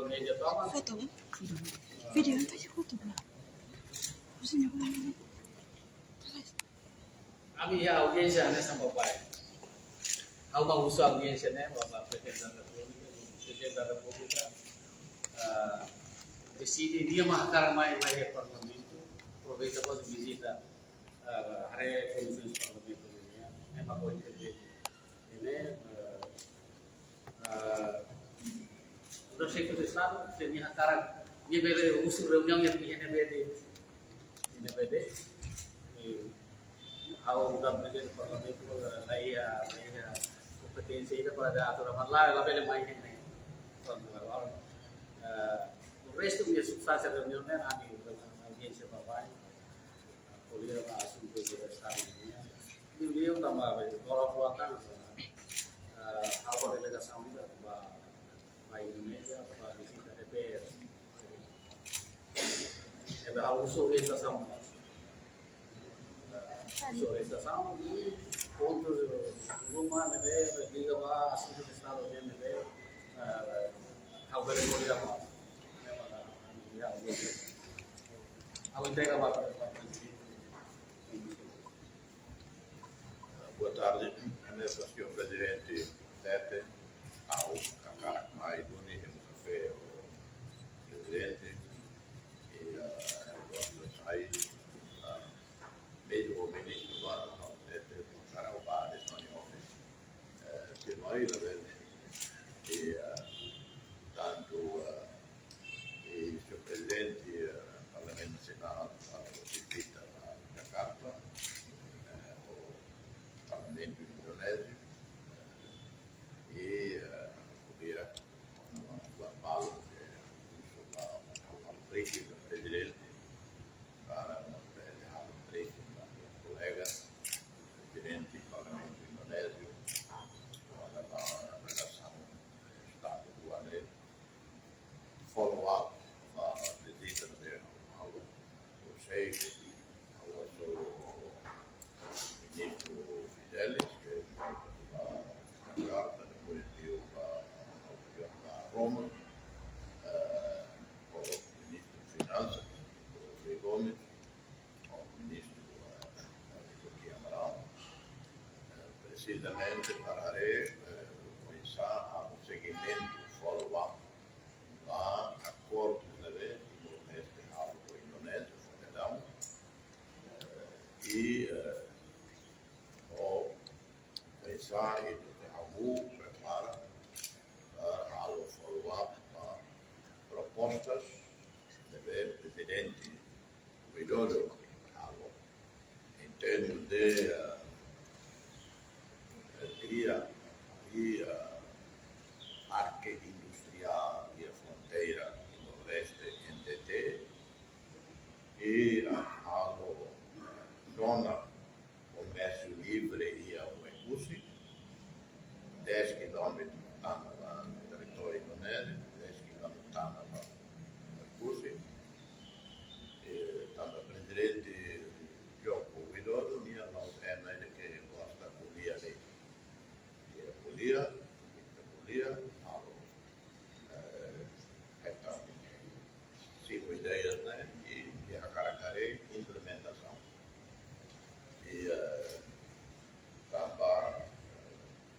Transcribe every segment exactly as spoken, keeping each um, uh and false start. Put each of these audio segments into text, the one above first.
Media toman. Foto, vídeo, foto. Ami iha audiénsia ne'e sama pai. Ha'u mak husu audiénsia ne'e, ba Prezidente da Repúblika, Prezidente da Repúblika, ah, deside nia mak hakarak mai, mai iha Parlamentu, aproveita ba vizita, ah, haree komisaun Parlamentu nian, ne'e mak ha'u intervene. Ne'e, eh, eh, no sei, Prezidente, se nia hakarak, nia bele husu reuniaun iha ne'ebé de'it, iha ne'ebé de'it. Eh, ha'u udah bele Parlamentu, eh, la iha, la iha kompeténsia ida para atu, atu la, labele mai iha ne'e. Eh, o restu nia substansia reuniaun ne'e, ami audiénsia ba bain. Ko'alia ba asuntu de Estadu nian. Liuliu tanba agora kuantan, eh, ha'u ho delegasaun ida ba, ba Indonézia, ba vizita D P R. Ne'ebé ha'u husu orientasaun. Husu orientasaun, pontu ruma ne'ebé liga ba asuntu de Estadu nian ne'ebé, eh, ha'u bele ko'alia ba. Ne'ebé, ya, ya. Ha'u entrega ba, ba, ba, Boa tarde, Ernesto, señór Prezidente Tete, ha'u hakarak mai duni emu kafé ho Prezidente, i, ah, ha'u gosta sai, ah, mezmu ministru ba, ha'u Tete, hakarak ba de Tony Office, eh, ke mai la vez, i, ah, tantu, ah, i señór Prezidente, eh, Parlamentu Nasionál, ah, vizita ba Jakarta, eh, ho Parlamentu Indonéziu, eh, i, eh, ko'alia, ah, ba balu, eh, husu ba, ba Prezidente, para mós bele halo briefing ba kolega, Prezidente Parlamentu Indonéziu, kona-ba relasaun Estadu rua ne'e, follow up ba vizita ne'ebé ha'u sei, ha'u husu Ministru Fidelis, ke ba Jakarta, depois liu ba, ba Roma, eh, ho Ministru Finansas, José Gomes, ho Ministru, eh, Rui Amaral, eh, presizamente para haree, eh, oinsá halo segimentu, follow up ba akordus ne'ebé Timor-Leste halo ho Indonézia, federasaun, eh, i, eh, ho oinsá ita-nia hahú prepara, eh, halo follow up ba propostas ne'ebé Prezidente Widodo halo, em termos de, eh, eh, kria, kria parke industriál iha fronteira Timor-Leste, N T T, i, ah, halo zona komérsiu livre iha Oekusi, dez kilómetru tanba ba territóriu Indonézia, dez kilómetru tanba ba Oekusi. Eh, tanba Prezidente Joko Widodo, nia la'ós ema ida ke gosta ko'alia de'it. Nia ko'alia, nia ko'alia, halo, eh, hetan simu ideias ne'e, i, i hakarak haree implementasaun. I, eh, tanba,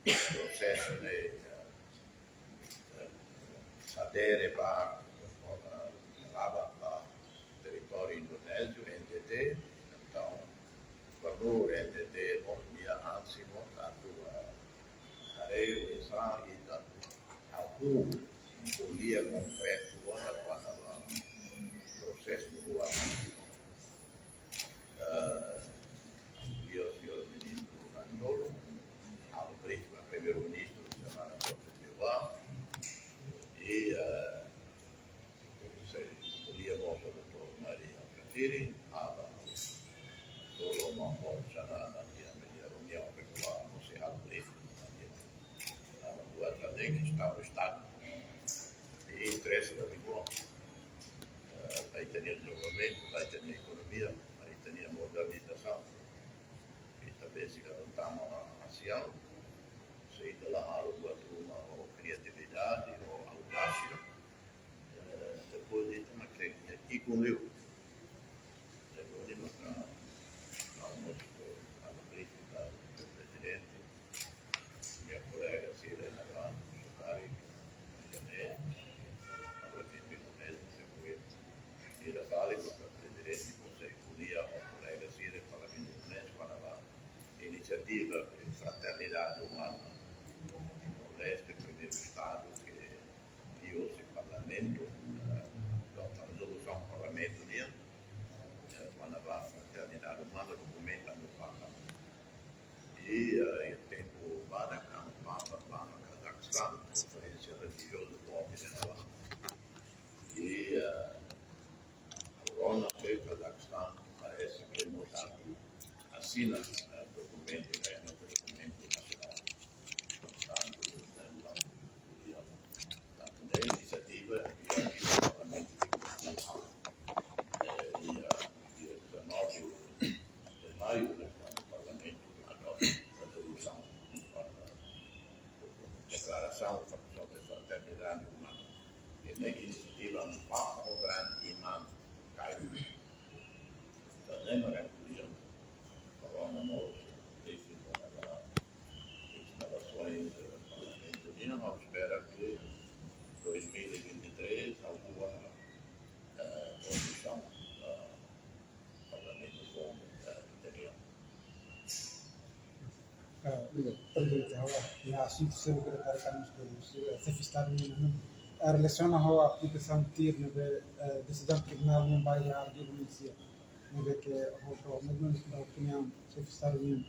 eh, prosesu ne'e, eh, eh, adere ba, eh, la'o ba territóriu Indonéziu, N T T, entaun, Gubernur N T T, mós nia ansi mós atu, eh, haree oinsá ita hahú ko'alia konkretu ona kona-ba prosesu rua. Eh, liuliu señór Ministru Randolo, halo briefing ba Primeiru-Ministru semana próxima, i, eh, sei ko'alia mós ho doutór Mari Alkatiri, halo, doutór Omar Borja na, na nia, nia reuniaun virtuál, no sei halo briefing, na nia, na, na buat ida ke estadu, estadu. I interese ba Timor, eh, ba ita-nia dezenvolvimentu, ba ita-nia ekonomia, ba ita-nia modernizasaun. Ita besik atu tama ona asaun, se ita la halo buat ruma ho kriatividade, ho audásia, i ko'alia. Depois de maka, vamos, a la crítica do presidente, minha kolega sira ne'ebá, José Mário, também, agora tem pelo menos, se foi, sira fali, porque o presidente consegue ko'alia ho kolega sira, fala que não é, fala lá, inisiativa de fraternidade umana, Timor-Leste, primeiro Estado que dio se Parlamentu, eh, rezolusaun Parlamentu nian, eh, kuandu ba fraternidade umana, dokumenta no Papa. I, eh, iha tempu badak, Papa ba Cazaquistão, konferénsia relijioza boot ida ne'ebá. I, eh, agora, Cazaquistão parese ke mós asina, eh, dokumentu, eh, dokumentu nasionál. Portantu, eh, tantu inisiativa, inisiativa Parlamentu, eh, dia, dia dezanove de maio, ne'e, kuandu Parlamentu adota rezolusaun, deklarasaun, sobre fraternidade umana. I ne'e inisiativa Papa ho Grande Imam Caio. Tanba ne'e mak ko'alia, agora mós, dezanove, instalasaun, eh, Parlamentu nian, ha'u espera ke dois mil e vinte e três, ha'u, eh, kondisaun, eh, Parlamentu, eh, Interiór. Ah, obrigadu. Obrigadu, Jawa. Ya, asuntu seluk ke retorna, eh, Xefe Estadu nian, eh, relasiona ho aplikasaun tuir ne'ebé, eh, desizaun tribunál nian ba iha artigu ne'e sira. Ne'ebé ke ho, ho, ne'ebé ke opiniaun Xefe Estadu nian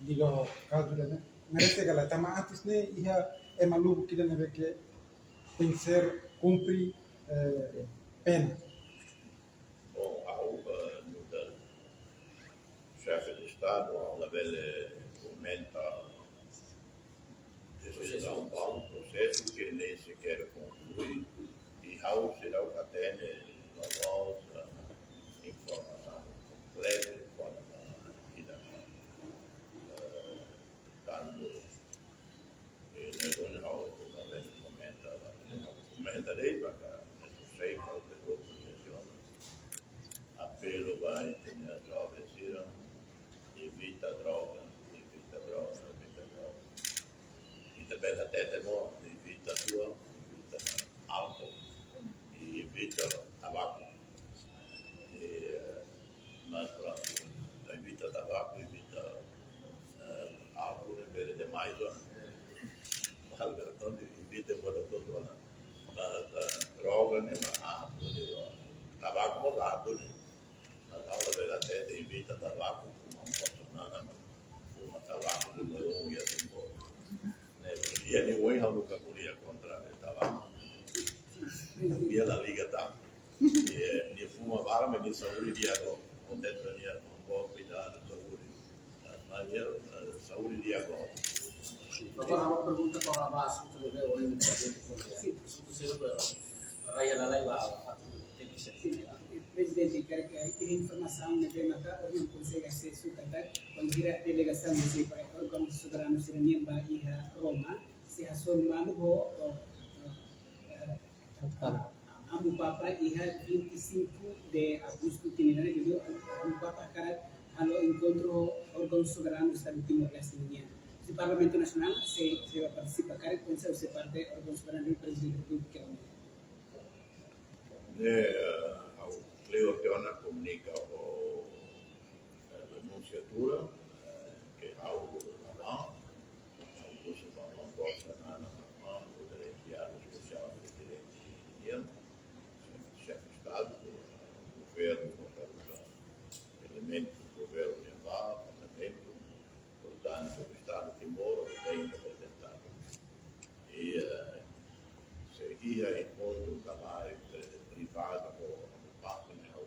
liga ho kazu ida-ne'e. Merese ka lae, tanba antes ne'e iha ema lubuk ida ne'ebé ke tenke ser kumpre, eh, pena. Bom, ha'u, eh, nu'udar Xefe de Estadu, ha'u labele komenta desizaun ba prosesu ke nem sequer konklui, i ha'u seidauk hatene, no, no, informasaun kompleta, informa ida, eh, tantu, eh, ne'e duni ha'u labele komenta, labele komenta de'it, maka ne'e sei ha'u te protesaun. Apelu ba ita-nia joven sira, evita droga, evita droga, evita droga. Ita bele hatete mós, evita tua, evita álcool, evita tabaco. E, eh, mas pronto, evita tabaco, evita, eh, álcool, ne'e bele demais, ó. Mas, pronto, evita moda todo, ó. Mas, eh, droga, ne'e, mas, ah, tudo, ó. Tabaco, mas, ah, tudo. Mas ha'u labele hatete evita tabaco, fuma, fuma, fuma tabaco, fuma, fuma, fuma. Ne'e, iha ne'e ohin ha'u nunka ko'alia kontra tabaco. Nia la liga tantu. Nia, nia fuma barak, mas nia saúde di'ak, kontente nia, bom, kuidadu saúde. Mas nia, eh, saúde di'ak. Agora, ha'u pergunta para a base, tudo bem, ohin, sim, sim, sim, sim. Raya lalai ba, Prezidente, karik iha informasaun ne'ebé maka ohin konsege asesu katak, bainhira delegasaun husi órgaun soberanu sira-nian ba iha Roma, sei hasoru malu ho, ho, eh, Amu Papa iha vinte e cinco de agosto, tinan ida-ne'e, Amu Papa hakarak halo enkontru ho órgaun soberanu Estadu Timor-Leste nian. Husi Parlamentu Nasionál, sei, sei partisipa karik, konsellu sei parte órgaun soberanu Prezidente Repúblika. Ne'e, eh, ha'u kleur tiha ona komunika ho, eh, renuncia tuir, eh, ke ha'u la'o, ha'u husu ba Dom Costa, Nana, Nana, enviadu espesiál, prezidente nian, Xefe Estadu, governu, elementu governu nian ba, parlamentu, portantu, Estadu Timor tem reprezentante. I, eh, se iha enkontru ka lae, eh, privadu ho Amu Papa, ne'e ha'u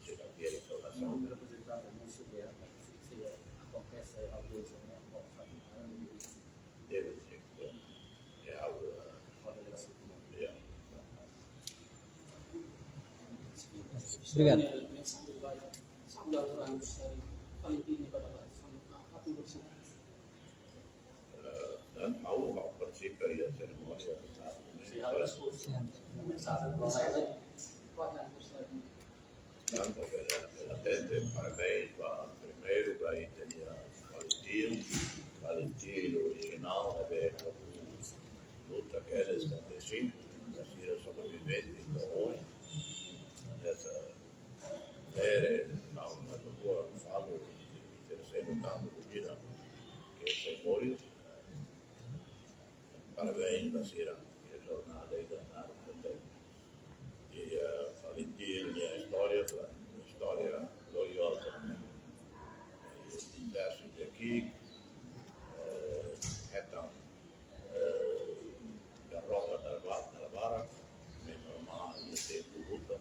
sei la iha informasaun. Reprezentante não se vê, se akontese alguma coisa, né? Deve ser, é algo, eh, yeah. Obrigadu. Eh, dan ha'u, ha'u partisipa iha serimónia. Sim, ha'u escuto. Mensajen, mensajen. Tantu pela, pela tete, parabéns ba primeiru ba ita-nia Valentino, Valentino original, ne'ebé luta kedas setenta e cinco, ba sira sobrevivente, entaun, ohin, nessa era, não, mas eu vou falar, terceiro campo de vida, que é Senhores, parabéns ba sira, que jornada e danada também. I, eh, Valentino nia istória, istória glorioza. I, i, i, i, i, hetan, eh, derrota dala barak, dala barak, mas normál, nia tempu luta.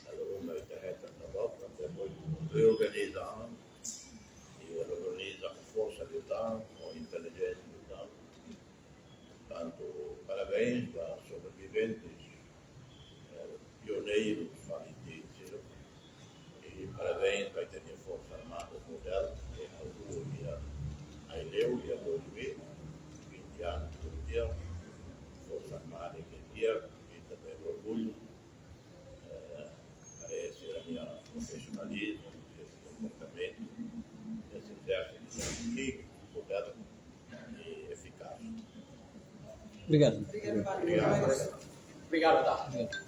Dala ruma ita hetan derrota, depois reorganiza, i organiza ho forsa de tan, ho intelijénsia de tan. Tantu parabéns ba sobreviventes, eh, pioneiru, Valentino, i parabéns ba ita-nia Forsa Armada moderna, ke halo iha Aileu, iha dois mil, vinte anos do dia, Forsa Armada ke dia, ita tenke orgullu, eh, para esse a minha profissionalismo, esse comportamento, esse exército que moderno e eficaz. Obrigadu. Obrigadu, Obrigadu. Obrigadu, tá? Obrigadu.